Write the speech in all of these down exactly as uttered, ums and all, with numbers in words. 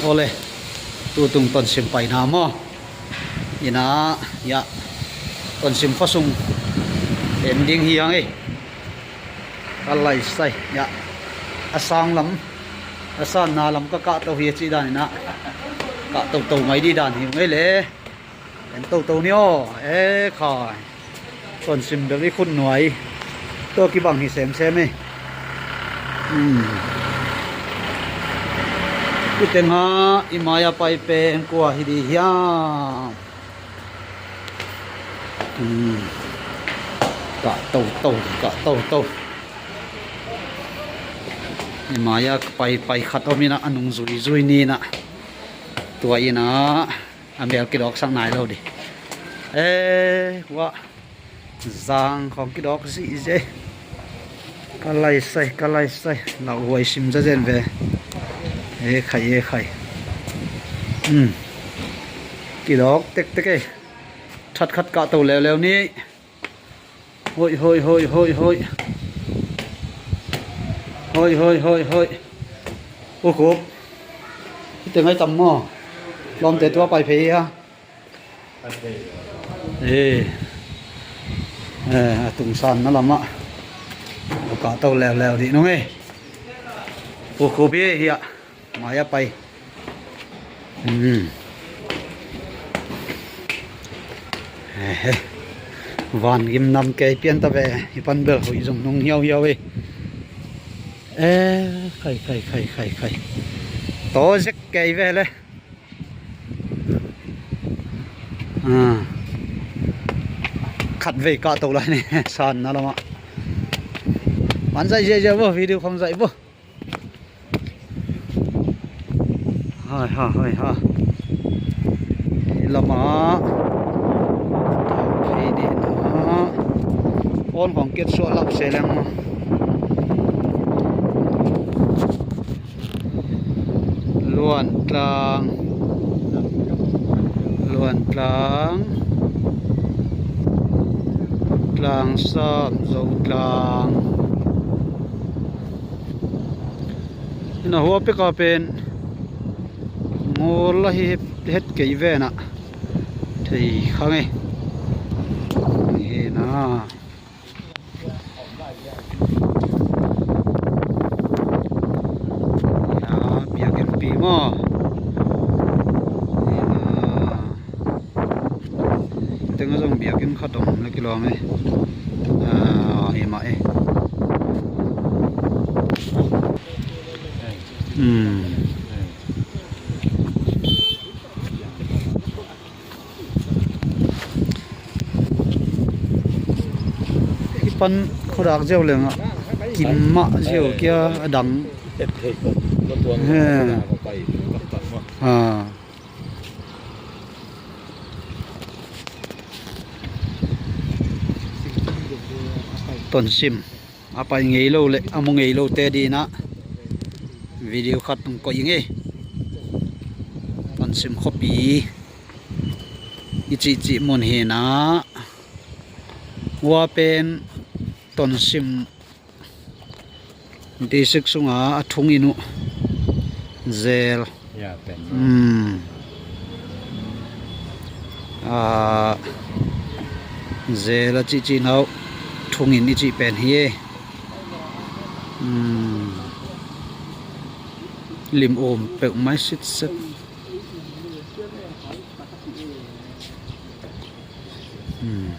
Awle, tutung Tonsim paina maw? Ina, ya, Tonsim khuasung en ding hi hang ei. Ka laisai, ya, a sang lam, a sanna lam ka kahto hi a cih dan ina, kahto to mai dih dan hi hang ei le. En toto ni aw, e khai. Tonsim bel i khut nuai. Tua kibang hi semsem e. Hmm. I tenga i mai-a pai pen kua hi di hiam? Hmm. Kah toto, kah toto. I mai-a pai, pai khat om ina a nung zuizui ni ina. Tua ina. A mel kidawksak nai lo di. E, wah. Zang khawng kidawk zihzih. Ka laisai, ka laisai. Lauhuai sim zazen ve. E khai, e khai. Hmm. Kidawk tektek e. That khat kahto leuleu ni. Hoih, hoih, hoih, hoih, hoih. Hoih, hoih, hoih, hoih. U Khup. Hite ngai tam maw? Lawmte tua pai phei hi a. E. E, a tungsanna lamah. A kahto leuleu dih nung e. U Khup hi hi a. Mai-a pai. Hmm. Ehe. Van gim nam kei pian ta ve. Hi pan bel hoih zong nung hiauhiau e. E, khai, khai, khai, khai, khai. To zek kei ve le. A. Khat vei kahto lai ni. Sanna lamah. Man zaih ziahziah bo, video khong zaih bo. Hai ha, hai ha. Hi lamah. Thei dihna. Phone khong kiat suah lap se leng maw. Luantlang. Luantlang. Tlangsam, Zotlang. Ina hua peka pen ngawl ahi het, het kei vena thei kha ngei. Hena. Ya, biakinnpi maw? Hena. Tengah zong biakinn khat om le kilawm e. Ah, hi mah e. Hmm. I pan khuadak ziau lengah kim mah ziau kia a dang. He. Ha. Tonsim a pai ngei lo le a mu ngei lote dina video khat hong koih ing e. Tonsim khuapi i cihcih mun hina. Hua pen Tonsim district sunga a thungin uh zel. Ya, pen. Hmm. Ah, zel a cihcih nau thungin i cih pen hi e. Hmm. Lim um peuh mai sitset. Hmm.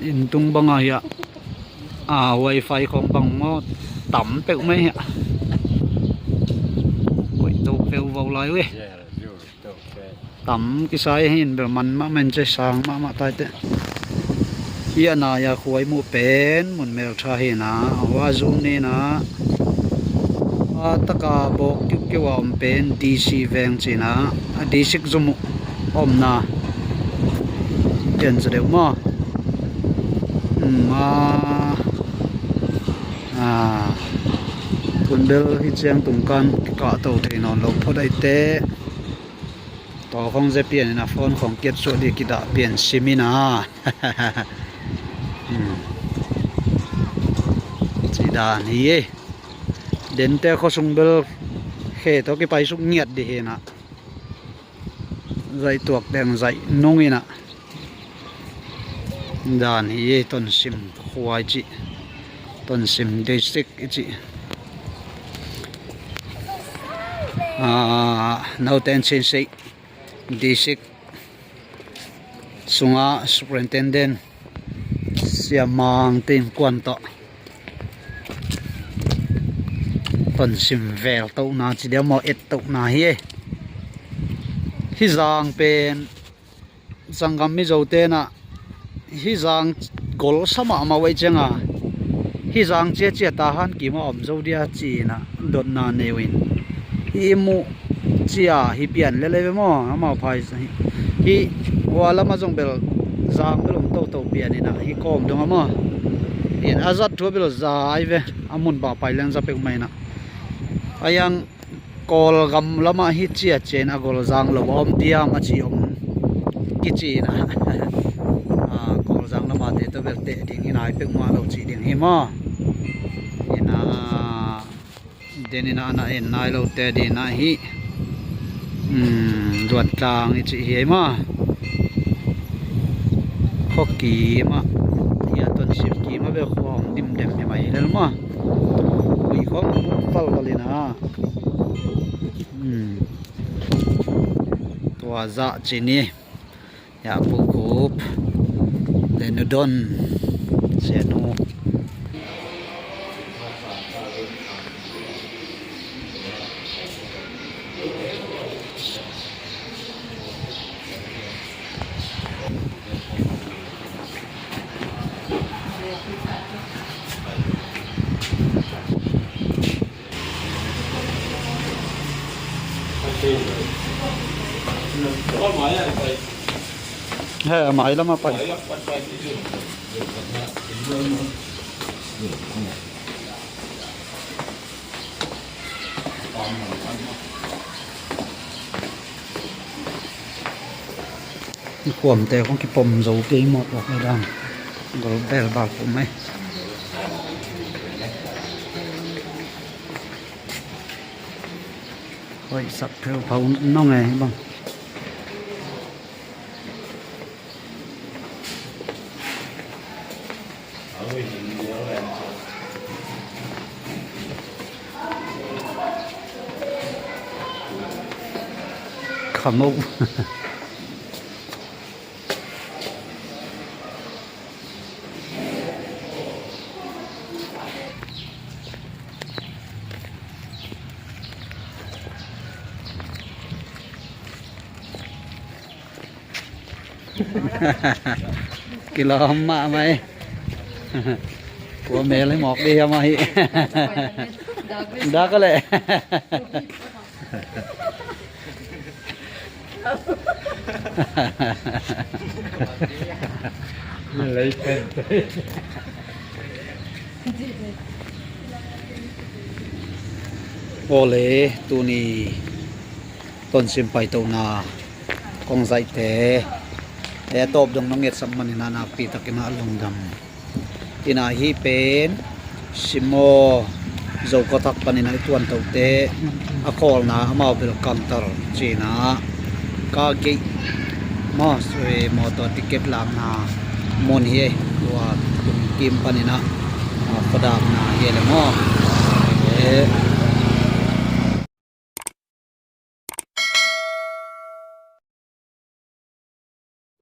Inn tung banga hiah a wifi khong bang maw tam peuh mai hiah. Koih to peuh vau lai uh e. Tam kisai hin bel man mahmah in cei sang mahmah taite. Hiah nai-a khuai muh pen mun meltha hina a hua zum nina. A taka bawk kiukiu a om pen D C veng cina a D C zum uh omna. Pian za deuh maw? Ma a tunbel hi ciang tungkan kikahto thei nawn lo phot aite. Taw khong ze pian in a phone khong kiat suah di kidah pian simin a. Hmm. Ci dan hi e. Dente khuasung bel Khe tawh kipai suk ngiat dih hi na. Zaih tuak teng zaih nung hi na. Dan hi ei, Tonsim khua i cih, Tonsim district i cih. Ah, nauten Chinsei district sunga superintendent Siamang te innkuan tawh Tonsim vel tohna ci dia maw, et tohna hi ei. Hih zang pen sanggam Mizo tenah hih zang gol sa mahmah uh ei cianga, hih zang ciacia Tahan kim a om zo dia ci-inah dotna nei uh in, hih i muh cia hi pian lelei ve maw, amau phai hi. Hih hua lamah zong bel zang bel om toto pian inah, hih kawm dongah maw, in a zat thu a bel za ai ve, a mun pah pai leng za peuhmah inah. A yang Kawlgam lamah hih ciacia in a gol zang lo a om diam a ci om kici inah. Ah, Kawlzang lamah te tawh bel teh ding hi nai peuhmah lo cih ding hi maw. Inah, den inah na en nai lote dinah hih, um, Luantlang i cih hi ei maw. Khua kimah, hia Tonsim kimah bel khua hong dimdem hi mai lel maw. Ui khua hong buk valval inah. Hmm. Tua zah cin hi. Yah Pu Khup le Nu Don, Sianu. He, a mai lamah pai. Khuamte kong kipom zo kei maw, tuak le dang. Gol bel bal kum ei. Hoih sak pheuphau nong ei bang. Khamuk. Kilawm mahmah ei. Kua mel hi mawk dih hiam ahi. Dak a leh. Lei pen. Awle, tuni Tonsim paitohna kong zaihte, e, a tawp dong nong etsak maninah nakpitakinah lungdam. Inah hih pen Simaw Zo khuathak paninah i tuantohte a khawlna amau bel counter cinah ka geih maw, sui mawtaw ticket lakna mun hi ei. Tua tung kim paninah, a, khuadakna hi ei le maw. E,